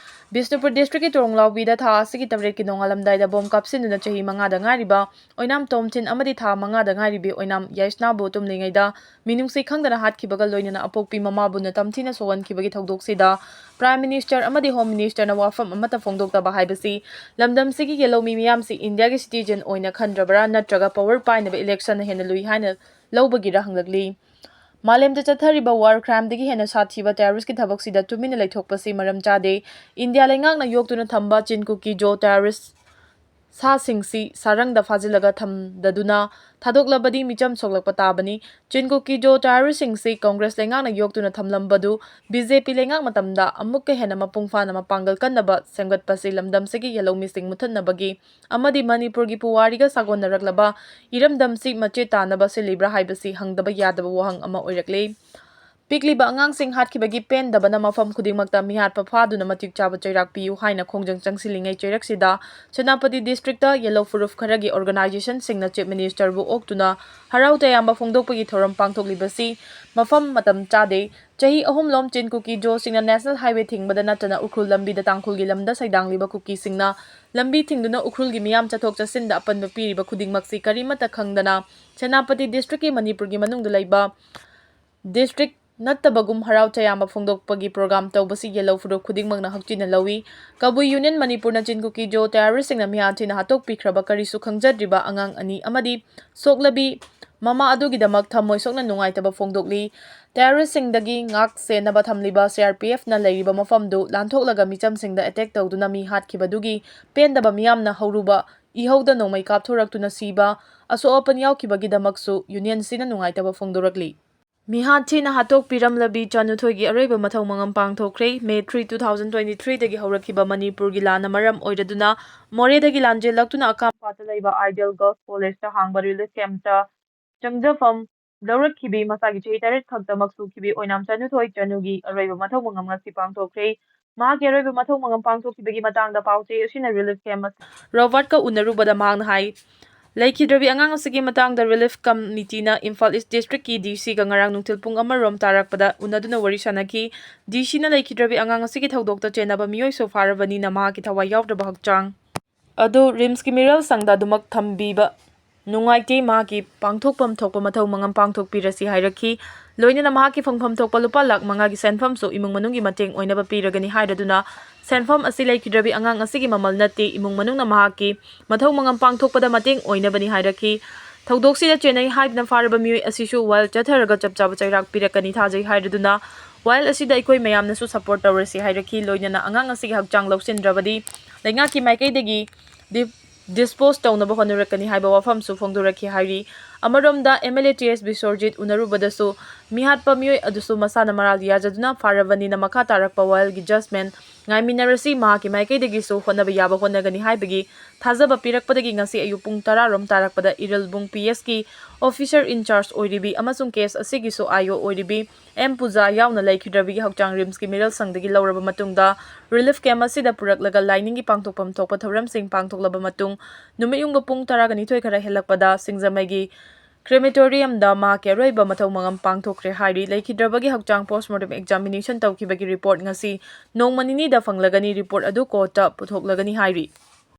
ꯕꯤꯁꯅꯨꯄꯨꯔ ꯗꯤꯁꯇ꯭ꯔꯤꯛꯀꯤ ꯇꯣꯔꯣꯡꯂꯥꯎꯕꯤꯗ ꯊꯥ ꯑꯁꯤꯒꯤ ꯇꯔꯦꯠꯀꯤ ꯅꯣꯡꯉꯥꯜꯂꯝꯗꯥꯏꯗ ꯕꯣꯝ ꯀꯥꯞꯁꯤꯟꯗꯨꯅ ꯆꯍꯤ ꯃꯉꯥꯗ ꯉꯥꯏꯔꯤꯕ ꯑꯣꯏꯅꯥꯝ ꯇꯣꯝꯊꯤꯟ ꯑꯃꯗꯤ ꯊꯥ ꯃꯉꯥꯗ ꯉꯥꯏꯔꯤꯕꯤ ꯑꯣꯏꯅꯥꯝ ꯌꯥꯏꯁꯅꯥꯕꯨ ꯇꯨꯝꯂꯤꯉꯩꯗ ꯃꯤꯅꯨꯡꯁꯤ ꯈꯪꯗꯅ ꯍꯥꯠꯈꯤꯕꯒ ꯂꯣꯏꯅꯅ ꯑꯄꯣꯛꯄꯤ ꯃꯃꯥꯕꯨ ꯅꯝꯊꯤꯅ ꯁꯣꯛꯍꯟꯈꯤꯕꯒꯤ ꯊꯧꯗꯣꯛꯁꯤꯗ ꯄ꯭ꯔꯥꯏꯝ ꯃꯤꯅꯤꯁꯇꯔ ꯑꯃꯗꯤ ꯍꯣꯝ ꯃꯤꯅꯤꯁꯇꯔꯅ ꯋꯥꯐꯝ ꯑꯃꯠꯇ ꯐꯣꯡꯗꯣꯛꯇꯕ ꯍꯥꯏꯕꯁꯤ ꯂꯝꯗꯝꯁꯤꯒꯤ ꯌꯦꯜꯍꯧꯃꯤ ꯃꯤꯌꯥꯝꯁꯤ ꯏꯟꯗꯤꯌꯥꯒꯤ ꯁꯤꯇꯤꯖꯦꯟ ꯑꯣꯏꯅ ꯈꯟꯗ꯭ꯔꯕ꯭ꯔꯥ ꯅꯠꯇ꯭ꯔꯒ ꯄꯋꯔ ꯄꯥꯏꯅꯕ ꯏꯂꯦꯛꯁꯟꯅ ꯍꯦꯟꯅ ꯂꯨꯏ ꯍꯥꯏꯅ ꯂꯧꯕꯒꯤꯔ ꯍꯪꯂꯛꯂꯤ꯫ ꯃꯥꯂꯦꯝꯗ ꯆꯠꯊꯔꯤꯕ ꯋꯥꯔ ꯀ꯭ꯔꯥꯏꯝꯗꯒꯤ ꯍꯦꯟꯅ ꯁꯥꯊꯤꯕ ꯇꯦꯔꯣꯔꯤꯁꯀꯤ ꯊꯕꯛꯁꯤꯗ ꯇꯨꯃꯤꯟꯅ ꯂꯩꯊꯣꯛꯄꯁꯤ ꯃꯔꯝ ꯆꯥꯗꯦ꯫ ꯏꯟꯗꯤꯌꯥ ꯂꯩꯉꯥꯛꯅ ꯌꯣꯛꯇꯨꯅ ꯊꯝꯕ ꯆꯤꯟ ꯀꯨꯀꯤ ꯖꯣ ꯇꯦꯔꯣꯔꯤꯁ ꯁꯥꯁꯤꯡꯁꯤ ꯁꯥꯔꯪꯗ ꯐꯥꯖꯤꯜꯂꯒ ꯊꯝꯗꯗꯨꯅ ꯊꯥꯗꯣꯛꯂꯕꯗꯤ ꯃꯤꯆꯝ ꯁꯣꯛꯂꯛꯄ ꯇꯥꯕꯅꯤ꯫ ꯆꯤꯟ ꯀꯨꯀꯤ ꯖꯣ ꯇꯦꯔꯣꯔꯤꯁꯁꯤꯡꯁꯤ ꯀꯣꯡꯒ꯭ꯔꯦꯁ ꯂꯩꯉꯥꯛꯅ ꯌꯣꯛꯇꯨꯅ ꯊꯝꯂꯝꯕꯗꯨ ꯕꯤ ꯖꯦ ꯄꯤ ꯂꯩꯉꯥꯛ ꯃꯇꯝꯗ ꯑꯃꯨꯛꯀ ꯍꯦꯟꯅ ꯃꯄꯨꯡ ꯐꯥꯅ ꯃꯄꯥꯡꯒꯜ ꯀꯟꯅꯕ ꯁꯦꯝꯒꯠꯄꯁꯤ ꯂꯝꯗꯝꯁꯤꯒꯤ ꯌꯦꯜꯍꯧꯃꯤꯁꯤꯡ ꯃꯨꯠꯊꯠꯅꯕꯒꯤ ꯑꯃꯗꯤ ꯃꯅꯤꯄꯨꯔꯒꯤ ꯄꯨꯋꯥꯔꯤꯒ ꯁꯥꯒꯣꯟꯅꯔꯛꯂꯕ ꯏꯔꯝꯗꯝꯁꯤ ꯃꯆꯦꯠ ꯇꯥꯅꯕ ꯁꯤꯜꯂꯤꯕ꯭ꯔꯥ ꯍꯥꯏꯕꯁꯤ ꯍꯪꯗꯕ ꯌꯥꯗꯕ ꯋꯥꯍꯪ ꯑꯃ ꯑꯣꯏꯔꯛꯂꯦ꯫ ꯄꯤꯛꯂꯤꯕ ꯑꯉꯥꯡꯁꯤꯡ ꯍꯥꯠꯈꯤꯕꯒꯤ ꯄꯦꯟꯗꯕꯅ ꯃꯐꯝ ꯈꯨꯗꯤꯡꯃꯛꯇ ꯃꯤꯍꯥꯠꯄ ꯐꯥꯗꯨꯅ ꯃꯇꯤꯛ ꯆꯥꯕ ꯆꯩꯔꯥꯛ ꯄꯤꯌꯨ ꯍꯥꯏꯅ ꯈꯣꯡꯖꯪ ꯆꯪꯁꯤꯜꯂꯤꯉꯩ ꯆꯩꯔꯛꯁꯤꯗ ꯁꯦꯅꯥꯄꯇꯤ ꯗꯤꯁꯇ꯭ꯔꯤꯛꯇ ꯌꯦꯜꯂꯣ ꯐꯨꯔꯨꯞ ꯈꯔꯒꯤ ꯑꯣꯔꯒꯅꯥꯏꯖꯦꯁꯟꯁꯤꯡꯅ ꯆꯤꯐ ꯃꯤꯅꯤꯁꯇꯔꯕꯨ ꯑꯣꯛꯇꯨꯅ ꯍꯔꯥꯎ ꯇꯌꯥꯝꯕ ꯐꯣꯡꯗꯣꯛꯄꯒꯤ ꯊꯧꯔꯝ ꯄꯥꯡꯊꯣꯛꯂꯤꯕꯁꯤ ꯃꯐꯝ ꯃꯇꯝ ꯆꯥꯗꯦ꯫ ꯆꯍꯤ ꯑꯍꯨꯝꯂꯣꯝ ꯆꯤꯟ ꯀꯨꯀꯤ ꯖꯣꯁꯤꯡꯅ ꯅꯦꯁꯅꯦꯜ ꯍꯥꯏꯋꯦ ꯊꯤꯡꯕꯗ ꯅꯠꯇꯅ ꯎꯈ꯭ꯔꯨꯜ ꯂꯝꯕꯤꯗ ꯇꯥꯡꯈꯨꯜꯒꯤ ꯂꯝꯗ ꯁꯩꯗꯥꯡꯂꯤꯕ ꯀꯨꯀꯤꯁꯤꯡꯅ ꯂꯝꯕꯤ ꯊꯤꯡꯗꯨꯅ ꯎꯈ꯭ꯔꯨꯜꯒꯤ ꯃꯤꯌꯥꯝ ꯆꯠꯊꯣꯛ ꯆꯠꯁꯤꯟꯗ ꯑꯄꯟꯕ ꯄꯤꯔꯤꯕ ꯈꯨꯗꯤꯡꯃꯛꯁꯤ ꯀꯔꯤꯃꯠꯇ ꯈꯪꯗꯅ ꯁꯦꯅꯥꯄꯇꯤ ꯗꯤꯁꯇ꯭ꯔꯤꯛꯀꯤ ꯃꯅꯤꯄꯨꯔꯒꯤ ꯃꯅꯨꯡꯗ ꯂꯩꯕ ꯗꯤꯁꯇ꯭ꯔꯤꯛ ꯅꯠꯇꯕꯒꯨꯝ ꯍꯔꯥꯎ ꯇꯌꯥꯝꯕ ꯐꯣꯡꯗꯣꯛꯄꯒꯤ ꯄ꯭ꯔꯣꯒ꯭ꯔꯥꯝ ꯇꯧꯕꯁꯤ ꯌꯦꯜꯂꯧ ꯐꯨꯔꯨꯞ ꯈꯨꯗꯤꯡꯃꯛꯅ ꯍꯛꯆꯤꯟꯅ ꯂꯧꯏ꯫ ꯀꯕꯨꯏ ꯌꯨꯅꯤꯌꯟ ꯃꯅꯤꯄꯨꯔꯅ ꯆꯤꯟ ꯀꯨꯀꯤ ꯖꯣ ꯇꯦꯔꯣꯔꯤꯁꯁꯤꯡꯅ ꯃꯤꯍꯥꯠ ꯊꯤꯅ ꯍꯥꯠꯇꯣꯛꯄꯤꯈ꯭ꯔꯕ ꯀꯔꯤꯁꯨ ꯈꯪꯖꯗ꯭ꯔꯤꯕ ꯑꯉꯥꯡ ꯑꯅꯤ ꯑꯃꯗꯤ ꯁꯣꯛꯂꯕꯤ ꯃꯃꯥ ꯑꯗꯨꯒꯤꯗꯃꯛ ꯊꯃꯣꯏ ꯁꯣꯛꯅ ꯅꯨꯡꯉꯥꯏꯇꯕ ꯐꯣꯡꯗꯣꯛꯂꯤ꯫ ꯇꯦꯔꯣꯔꯤꯁꯁꯤꯡꯗꯒꯤ ꯉꯥꯛ ꯁꯦꯟꯅꯕ ꯊꯝꯂꯤꯕ ꯁꯤ ꯑꯥꯔ ꯄꯤ ꯑꯦꯐꯅ ꯂꯩꯔꯤꯕ ꯃꯐꯝꯗꯨ ꯂꯥꯟꯊꯣꯛꯂꯒ ꯃꯤꯆꯝꯁꯤꯡꯗ ꯑꯦꯇꯦꯛ ꯇꯧꯗꯨꯅ ꯃꯤ ꯍꯥꯠꯈꯤꯕꯗꯨꯒꯤ ꯄꯦꯟꯗꯕ ꯃꯤꯌꯥꯝꯅ ꯍꯧꯔꯨꯕ ꯏꯍꯧꯗ ꯅꯣꯡꯃꯩ ꯀꯥꯞꯊꯣꯔꯛꯇꯨꯅ ꯁꯤꯕ ꯑꯁꯣꯛ ꯑꯄꯟ ꯌꯥꯎꯈꯤꯕꯒꯤꯗꯃꯛꯁꯨ ꯌꯨꯅꯤꯌꯟꯁꯤꯅ ꯅꯨꯡꯉꯥꯏꯇꯕ ꯐꯣꯡꯗꯣꯔꯛꯂꯤ꯫ ꯃꯤꯍꯥꯠ ꯊꯤꯅ ꯍꯥꯠꯇꯣꯛꯄꯤꯔꯝꯂꯕꯤ ꯆꯥꯅꯨꯊꯣꯏꯒꯤ ꯑꯔꯣꯏꯕ ꯃꯊꯧ ꯃꯉꯝ ꯄꯥꯡꯊꯣꯛꯈ꯭ꯔꯦ꯫ May three, two thousand twenty ꯊ꯭ꯔꯤꯗꯒꯤ ꯍꯧꯔꯛꯈꯤꯕ ꯃꯅꯤꯄꯨꯔꯒꯤ ꯂꯥꯟꯅ ꯃꯔꯝ ꯑꯣꯏꯔꯗꯨꯅ ꯃꯣꯔꯦꯗꯒꯤ ꯂꯥꯟꯖꯦꯜꯂꯛꯇꯨꯅ ꯑꯀꯥꯝꯄꯥꯠꯇ ꯂꯩꯕ ꯑꯥꯏꯗꯤꯌꯦꯜ ꯒꯔꯜꯁ ꯀꯣꯂꯦꯖꯇ ꯍꯥꯡꯕ ꯔꯤꯂꯤꯐ ꯀꯦꯝꯞꯇ ꯆꯪꯖꯐꯝ ꯂꯧꯔꯛꯈꯤꯕꯤ ꯃꯁꯥꯒꯤ ꯆꯍꯤ ꯇꯔꯦꯠ ꯈꯛꯇꯃꯛ ꯁꯨꯈꯤꯕꯤ ꯑꯣꯏꯅꯥꯝ ꯆꯥꯅꯨꯊꯣꯏ ꯆꯅꯨꯒꯤ ꯑꯔꯣꯏꯕ ꯃꯊꯧ ꯃꯉꯝ ꯉꯁꯤ ꯄꯥꯡꯊꯣꯛꯈ꯭ꯔꯦ꯫ ꯃꯍꯥꯛꯀꯤ ꯑꯔꯣꯏꯕ ꯃꯊꯧ ꯃꯉꯝ ꯄꯥꯡꯊꯣꯛꯈꯤꯕꯒꯤ ꯃꯇꯥꯡꯗ ꯄꯥꯎ ꯆꯦ ꯑꯁꯤꯅ ꯔꯤꯂꯤꯐ ꯀꯦꯝꯞ ꯑꯁꯤ ꯔꯣꯕꯥꯔꯠꯀ ꯎꯅꯔꯨꯕꯗ ꯃꯍꯥꯛꯅ ꯍꯥꯏ, ꯂꯩꯈꯤꯗ꯭ꯔꯕꯤ ꯑꯉꯥꯡ ꯑꯁꯤꯒꯤ ꯃꯇꯥꯡꯗ ꯔꯤꯂꯤꯐ ꯀꯃꯤꯇꯤꯅ ꯏꯝꯐꯥꯜ ꯏꯁ ꯗꯤꯁꯇ꯭ꯔꯤꯛꯀꯤ ꯗꯤ ꯁꯤꯒ ꯉꯔꯥꯡ ꯅꯨꯡꯊꯤꯜ ꯄꯨꯡ ꯑꯃꯔꯣꯝ ꯇꯥꯔꯛꯄꯗ ꯎꯅꯗꯨꯅ ꯋꯥꯔꯤ ꯁꯥꯅꯈꯤ꯫ ꯗꯤ ꯁꯤꯅ ꯂꯩꯈꯤꯗ꯭ꯔꯕꯤ ꯑꯉꯥꯡ ꯑꯁꯤꯒꯤ ꯊꯧꯗꯣꯛꯇ ꯆꯦꯟꯅꯕ ꯃꯤꯑꯣꯏꯁꯨ ꯐꯥꯔꯕꯅꯤꯅ ꯃꯍꯥꯛꯀꯤ ꯊꯋꯥꯏ ꯌꯥꯎꯗ꯭ꯔꯕ ꯍꯛꯆꯥꯡ ꯑꯗꯨ ꯔꯤꯝꯁꯀꯤ ꯃꯤꯔꯦꯜ ꯁꯪꯗ ꯑꯗꯨꯃꯛ ꯊꯝꯕꯤꯕ ꯅꯨꯡꯉꯥꯏꯇꯦ꯫ ꯃꯍꯥꯛꯀꯤ ꯄꯥꯡꯊꯣꯛꯐꯝ ꯊꯣꯛꯄ ꯃꯊꯧ ꯃꯉꯝ ꯄꯥꯡꯊꯣꯛꯄꯤꯔꯁꯤ ꯍꯥꯏꯔꯛꯈꯤ꯫ ꯂꯣꯏꯅꯅ ꯃꯍꯥꯛꯀꯤ ꯐꯪꯐꯝ ꯊꯣꯛꯄ ꯂꯨꯄꯥ ꯂꯥꯈ ꯃꯉꯥꯒꯤ ꯁꯦꯟꯐꯝꯁꯨ ꯏꯃꯨꯡ ꯃꯅꯨꯡꯒꯤ ꯃꯇꯦꯡ ꯑꯣꯏꯅꯕ ꯄꯤꯔꯒꯅꯤ ꯍꯥꯏꯔꯗꯨꯅ ꯁꯦꯟꯐꯝ ꯑꯁꯤ ꯂꯩꯈꯤꯗ꯭ꯔꯕꯤ ꯑꯉꯥꯡ ꯑꯁꯤꯒꯤ ꯃꯃꯜ ꯅꯠꯇꯦ, ꯏꯃꯨꯡ ꯃꯅꯨꯡꯅ ꯃꯍꯥꯛꯀꯤ ꯃꯊꯧ ꯃꯉꯝ ꯄꯥꯡꯊꯣꯛꯄꯗ ꯃꯇꯦꯡ ꯑꯣꯏꯅꯕꯅꯤ ꯍꯥꯏꯔꯛꯈꯤ꯫ ꯊꯧꯗꯣꯛꯁꯤꯗ ꯆꯦꯟꯅꯩ ꯍꯥꯏꯗꯨꯅ ꯐꯥꯔꯕ ꯃꯤꯑꯣꯏ ꯑꯁꯤꯁꯨ ꯋꯥꯌꯦꯜ ꯆꯠꯊꯔꯒ ꯆꯞ ꯆꯥꯕ ꯆꯩꯔꯥꯛ ꯄꯤꯔꯛꯀꯅꯤ ꯊꯥꯖꯩ ꯍꯥꯏꯔꯗꯨꯅ ꯋꯥꯌꯦꯜ ꯑꯁꯤꯗ ꯑꯩꯈꯣꯏ ꯃꯌꯥꯝꯅꯁꯨ ꯁꯄꯣꯔꯠ ꯇꯧꯔꯁꯤ ꯍꯥꯏꯔꯛꯈꯤ꯫ ꯂꯣꯏꯅꯅ ꯑꯉꯥꯡ ꯑꯁꯤꯒꯤ ꯍꯛꯆꯥꯡ ꯂꯧꯁꯤꯟꯗ꯭ꯔꯕꯗꯤ ꯂꯩꯉꯥꯛꯀꯤ ꯃꯥꯏꯀꯩꯗꯒꯤ ꯗꯤ-, ꯗꯤꯁꯄꯣꯖ ꯇꯧꯅꯕ ꯍꯣꯠꯅꯔꯛꯀꯅꯤ ꯍꯥꯏꯕ ꯋꯥꯐꯝꯁꯨ ꯐꯣꯡꯗꯣꯔꯛꯈꯤ ꯍꯥꯏꯔꯤ꯫ ꯑꯃꯔꯣꯝꯗ ꯑꯦꯝ ꯑꯦꯜ ꯑꯦ ꯇꯤ ꯑꯦꯁ ꯕꯤꯁ꯭ꯋꯔꯖꯤꯠ ꯎꯅꯔꯨꯕꯗꯁꯨ ꯃꯤꯍꯥꯠꯄ ꯃꯤꯑꯣꯏ ꯑꯗꯨꯁꯨ ꯃꯁꯥꯅ ꯃꯔꯥꯜ ꯌꯥꯖꯗꯨꯅ ꯐꯥꯔꯕꯅꯤꯅ ꯃꯈꯥ ꯇꯥꯔꯛꯄ ꯋꯥꯌꯦꯜꯒꯤ ꯖꯁꯃꯦꯟ ꯉꯥꯏꯃꯤꯟꯅꯔꯁꯤ, ꯃꯍꯥꯛꯀꯤ ꯃꯥꯏꯀꯩꯗꯒꯤꯁꯨ ꯍꯣꯠꯅꯕ ꯌꯥꯕ ꯍꯣꯠꯅꯒꯅꯤ ꯍꯥꯏꯕꯒꯤ ꯊꯥꯖꯕ ꯄꯤꯔꯛꯄꯗꯒꯤ ꯉꯁꯤ ꯑꯌꯨꯛ ꯄꯨꯡ ꯇꯔꯥ ꯔꯣꯝ ꯇꯥꯔꯛꯄꯗ ꯏꯔꯤꯜꯕꯨꯡ P S ꯀꯤ officer in charge ꯑꯣꯏꯔꯤꯕꯤ ꯑꯃꯁꯨꯡ case ꯑꯁꯤꯒꯤꯁꯨ I O ꯑꯣꯏꯔꯤꯕꯤ M ꯄꯨꯖꯥ ꯌꯥꯎꯅ ꯂꯩꯈꯤꯗ꯭ꯔꯕꯤꯒꯤ ꯍꯛꯆꯥꯡ RIMS ꯀꯤ ꯃꯤꯔꯜ ꯁꯪꯗꯒꯤ ꯂꯧꯔꯕ ꯃꯇꯨꯡꯗ relief camp ꯑꯁꯤꯗ ꯄꯨꯔꯛꯂꯒ ꯂꯥꯏꯅꯤꯡꯒꯤ ꯄꯥꯡꯊꯣꯛꯐꯝ ꯊꯣꯛꯄ ꯊꯧꯔꯝꯁꯤꯡ ꯄꯥꯡꯊꯣꯛꯂꯕ ꯃꯇꯨꯡ ꯅꯨꯃꯤꯠ ꯌꯨꯡꯕ ꯄꯨꯡ ꯇꯔꯥꯒ ꯅꯤꯊꯣꯏ ꯈꯔ ꯍꯦꯜꯂꯛꯄꯗ ꯁꯤꯡꯖꯃꯩꯒꯤ crematorium ꯗ ꯃꯍꯥꯛꯀꯤ ꯑꯔꯣꯏꯕ ꯃꯊꯧ ꯃꯉꯝ ꯄꯥꯡꯊꯣꯛꯈ꯭ꯔꯦ ꯍꯥꯏꯔꯤ꯫ ꯂꯩꯈꯤꯗ꯭ꯔꯕꯒꯤ ꯍꯛꯆꯥꯡ post mortem examination ꯇꯧꯈꯤꯕꯒꯤ report ꯉꯁꯤ ꯅꯣꯡꯃ ꯅꯤꯅꯤꯗ ꯐꯪꯂꯒꯅꯤ꯫ Report ꯑꯗꯨ court ꯇ ꯄꯨꯊꯣꯛꯂꯒꯅꯤ ꯍꯥꯏꯔꯤ꯫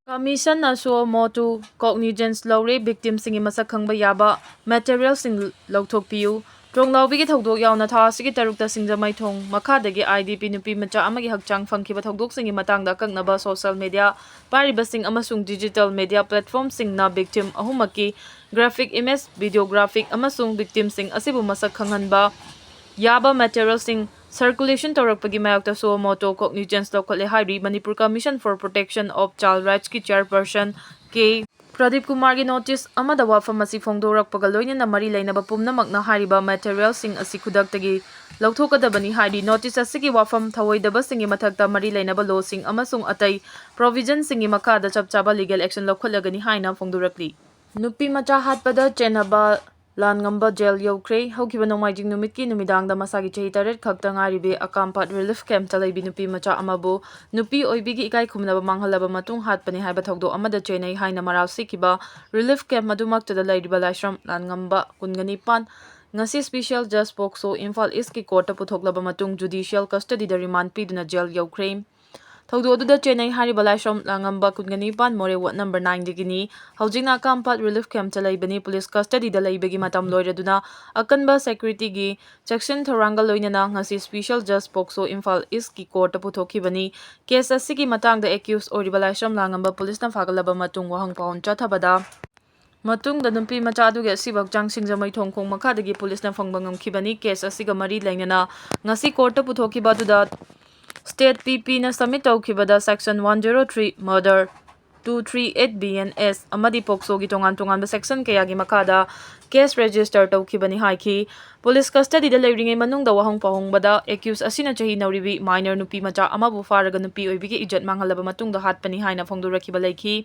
Commission ꯅ suo motu cognizance ꯂꯧꯔꯦ꯫ Victim ꯁꯤꯡꯒꯤ ꯃꯁꯛ ꯈꯪꯕ ꯌꯥꯕ material ꯁꯤꯡ ꯂꯧꯊꯣꯛꯄꯤꯌꯨ꯫ ꯇ꯭ꯔꯣꯡꯂꯥꯎꯕꯤꯒꯤ ꯊꯧꯗꯣꯛ ꯌꯥꯎꯅ ꯊꯥ ꯑꯁꯤꯒꯤ ꯇꯔꯨꯛꯇ ꯁꯤꯡꯖꯃꯩ ꯊꯣꯡ ꯃꯈꯥꯗꯒꯤ I D P ꯅꯨꯄꯤ ꯃꯆꯥ ꯑꯃꯒꯤ ꯍꯛꯆꯥꯡ ꯐꯪꯈꯤꯕ ꯊꯧꯗꯣꯛꯁꯤꯡꯒꯤ ꯃꯇꯥꯡꯗ ꯑꯀꯛꯅꯕ social media ꯄꯥꯏꯔꯤꯕꯁꯤꯡ ꯑꯃꯁꯨꯡ digital media platform ꯁꯤꯡꯅ victim ꯑꯍꯨꯝꯃꯛꯀꯤ graphic image, videographic ꯑꯃꯁꯨꯡ victim ꯁꯤꯡ ꯑꯁꯤꯕꯨ ꯃꯁꯛ ꯈꯪꯍꯟꯕ ꯌꯥꯕ material ꯁꯤꯡ circulation ꯇꯧꯔꯛꯄꯒꯤ ꯃꯥꯌꯣꯛꯇ suo motu cognizance ꯂꯧꯈꯠꯂꯦ ꯍꯥꯏꯔꯤ꯫ Manipur Commission for Protection of Child Rights ꯀꯤ chairperson K ꯄ꯭ꯔꯗꯤꯞ ꯀꯨꯃꯥꯔꯒꯤ notice ꯑꯃꯗ ꯋꯥꯐꯝ ꯑꯁꯤ ꯐꯣꯡꯗꯣꯔꯛꯄꯒ ꯂꯣꯏꯅꯅ ꯃꯔꯤ ꯂꯩꯅꯕ ꯄꯨꯝꯅꯃꯛꯅ ꯍꯥꯏꯔꯤꯕ material ꯁꯤꯡ ꯑꯁꯤ ꯈꯨꯗꯛꯇꯒꯤ ꯂꯧꯊꯣꯛꯀꯗꯕꯅꯤ ꯍꯥꯏꯔꯤ꯫ Notice ꯑꯁꯤꯒꯤ ꯋꯥꯐꯝ ꯊꯧꯑꯣꯏꯗꯕꯁꯤꯡꯒꯤ ꯃꯊꯛꯇ ꯃꯔꯤ ꯂꯩꯅꯕ law ꯁꯤꯡ ꯑꯃꯁꯨꯡ ꯑꯇꯩ provision ꯁꯤꯡꯒꯤ ꯃꯈꯥꯗ ꯆꯞ ꯆꯥꯕ legal action ꯂꯧꯈꯠꯂꯒꯅꯤ ꯍꯥꯏꯅ ꯐꯣꯡꯗꯣꯔꯛꯂꯤ꯫ ꯅꯨꯄꯤ ꯃꯆꯥ ꯍꯥꯠꯄꯗ ꯆꯦꯟꯅꯕ ꯂꯥꯟꯉꯝꯕ jail ꯌꯧꯈ꯭ꯔꯦ꯫ ꯍꯧꯈꯤꯕ ꯅꯣꯡꯃꯥꯏꯖꯤꯡ ꯅꯨꯃꯤꯠꯀꯤ ꯅꯨꯃꯤꯗꯥꯡꯗ ꯃꯁꯥꯒꯤ ꯆꯍꯤ ꯇꯔꯦꯠ ꯈꯛꯇ ꯉꯥꯏꯔꯤꯕꯤ ꯑꯀꯥꯝꯄꯥꯠ relief camp ꯇ ꯂꯩꯕꯤ ꯅꯨꯄꯤ ꯃꯆꯥ ꯑꯃꯕꯨ ꯅꯨꯄꯤ ꯑꯣꯏꯕꯤꯒꯤ ꯏꯀꯥꯏ ꯈꯨꯝꯅꯕ ꯃꯥꯡꯍꯜꯂꯕ ꯃꯇꯨꯡ ꯍꯥꯠꯄꯅꯤ ꯍꯥꯏꯕ ꯊꯧꯗꯣꯛ ꯑꯃꯗ ꯆꯦꯟꯅꯩ ꯍꯥꯏꯅ ꯃꯔꯥꯜ ꯁꯤꯈꯤꯕ relief camp ꯃꯗꯨꯃꯛꯇꯗ ꯂꯩꯔꯤꯕ ꯂꯥꯏꯁ꯭ꯔꯝ ꯂꯥꯟꯉꯝꯕ ꯀꯨꯟꯒ ꯅꯤꯄꯥꯟ ꯉꯁꯤ special judge POCSO Imphal East ꯀꯤ court ꯇ ꯄꯨꯊꯣꯛꯂꯕ ꯃꯇꯨꯡ judicial custody ꯗ remand ꯄꯤꯗꯨꯅ jail ꯌꯧꯈ꯭ꯔꯦ꯫ ꯊꯧꯗꯣꯛ ꯑꯗꯨꯗ ꯆꯦꯟꯅꯩ ꯍꯥꯏꯔꯤꯕ ꯂꯥꯏꯁ꯭ꯔꯝ ꯂꯥꯡꯉꯝꯕ ꯀꯨꯟꯒ ꯅꯤꯄꯥꯟ ꯃꯣꯔꯦ ward number nine ꯗꯒꯤꯅꯤ꯫ ꯍꯧꯖꯤꯛꯅ ꯑꯀꯥꯝꯄꯥꯠ relief camp ꯇ ꯂꯩꯕꯅꯤ꯫ Police custody ꯗ ꯂꯩꯕꯒꯤ ꯃꯇꯝ ꯂꯣꯏꯔꯗꯨꯅ ꯑꯀꯟꯕ security ꯒꯤ ꯆꯦꯛꯁꯤꯟ ꯊꯧꯔꯥꯡꯒ ꯂꯣꯏꯅꯅ ꯉꯁꯤ special judge POCSO Imphal East ꯀꯤ court ꯇ ꯄꯨꯊꯣꯛꯈꯤꯕꯅꯤ꯫ Case ꯑꯁꯤꯒꯤ ꯃꯇꯥꯡꯗ accused ꯑꯣꯏꯔꯤꯕ ꯂꯥꯏꯁ꯭ꯔꯝ ꯂꯥꯡꯉꯝꯕ police ꯅ ꯐꯥꯒꯠꯂꯕ ꯃꯇꯨꯡ ꯋꯥꯍꯪ ꯄꯥꯎꯍꯟ ꯆꯠꯊꯕꯗ ꯃꯇꯨꯡꯗ ꯅꯨꯄꯤ ꯃꯆꯥ ꯑꯗꯨꯒꯤ ꯑꯁꯤꯕ ꯍꯛꯆꯥꯡ ꯁꯤꯡꯖꯃꯩ ꯊꯣꯡꯈꯣꯡ ꯃꯈꯥꯗꯒꯤ police ꯅ ꯐꯪꯕ ꯉꯝꯈꯤꯕꯅꯤ꯫ Case ꯑꯁꯤꯒ ꯃꯔꯤ ꯂꯩꯅꯅ ꯉꯁꯤ court ꯇ ꯄꯨꯊꯣꯛꯈꯤꯕ ꯑꯗꯨꯗ state P P ꯅ submit ꯇꯧꯈꯤꯕꯗ section one zero three murder, two three eight B N S ꯑꯃꯗꯤ ꯄꯣꯛꯁꯣꯒꯤ ꯇꯣꯉꯥꯟ ꯇꯣꯉꯥꯟꯕ section ꯀꯌꯥꯒꯤ ꯃꯈꯥꯗ case register ꯇꯧꯈꯤꯕꯅꯤ ꯍꯥꯏꯈꯤ꯫ Police custodyꯗ ꯂꯩꯔꯤꯉꯩ ꯃꯅꯨꯡꯗ ꯋꯥꯍꯪ ꯄꯥꯎꯍꯪꯕꯗ accused ꯑꯁꯤꯅ ꯆꯍꯤ ꯅꯧꯔꯤꯕꯤ minor ꯅꯨꯄꯤ ꯃꯆꯥ ꯑꯃꯕꯨ ꯐꯥꯔꯒ ꯅꯨꯄꯤ ꯑꯣꯏꯕꯤꯒꯤ ꯏꯖꯠ ꯃꯥꯡꯍꯜꯂꯕ ꯃꯇꯨꯡꯗ ꯍꯥꯠꯄꯅꯤ ꯍꯥꯏꯅ ꯐꯣꯡꯗꯣꯔꯛꯈꯤꯕ ꯂꯩꯈꯤ꯫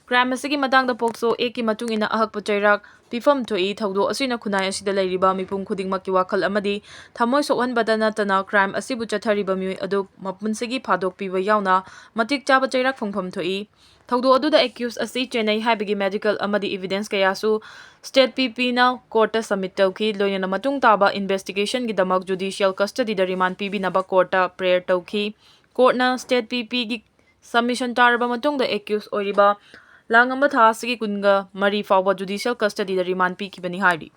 Crime ꯑꯁꯤꯒꯤ ꯃꯇꯥꯡꯗ POCSO Actꯀꯤ ꯃꯇꯨꯡ ꯏꯟꯅ ꯑꯍꯛꯄ ꯆꯩꯔꯥꯛ ꯄꯤꯐꯝ ꯊꯣꯛꯏ꯫ ꯊꯧꯗꯣꯛ ꯑꯁꯤꯅ ꯈꯨꯟꯅꯥꯏ ꯑꯁꯤꯗ ꯂꯩꯔꯤꯕ ꯃꯤꯄꯨꯝ ꯈꯨꯗꯤꯡꯃꯛꯀꯤ ꯋꯥꯈꯜ ꯑꯃꯗꯤ ꯊꯃꯣꯏ ꯁꯣꯛꯍꯟꯕꯇ ꯅꯠꯇꯅ crime ꯑꯁꯤꯕꯨ ꯆꯠꯊꯔꯤꯕ ꯃꯤꯑꯣꯏ ꯑꯗꯨ ꯃꯄꯨꯟꯁꯤꯒꯤ ꯐꯥꯗꯣꯛꯄꯤꯕ ꯌꯥꯎꯅ ꯃꯇꯤꯛ ꯆꯥꯕ ꯆꯩꯔꯥꯛ ꯐꯪꯐꯝ ꯊꯣꯛꯏ꯫ ꯊꯧꯗꯣꯛ ꯑꯗꯨꯗ accused ꯑꯁꯤ ꯆꯦꯟꯅꯩ ꯍꯥꯏꯕꯒꯤ medical ꯑꯃꯗꯤ evidence ꯀꯌꯥꯁꯨ State PPꯅ courtꯇ submit ꯇꯧꯈꯤ꯫ ꯂꯣꯏꯅꯅ ꯃꯇꯨꯡ ꯇꯥꯕ investigationꯒꯤꯗꯃꯛ judicial custodyꯗ remand ꯄꯤꯕꯤꯅꯕ courtꯇ prayer ꯇꯧꯈꯤ꯫ Courtꯅ State PPꯒꯤ submission ꯇꯥꯔꯕ ꯃꯇꯨꯡꯗ accused ꯑꯣꯏꯔꯤꯕ ꯂꯥꯡꯉꯝꯕ ꯊꯥ ꯑꯁꯤꯒꯤ ꯀꯨꯟꯒ ꯃꯔꯤ ꯐꯥꯎꯕ judicial custodyꯗ remand ꯄꯤꯈꯤꯕꯅꯤ ꯍꯥꯏꯔꯤ꯫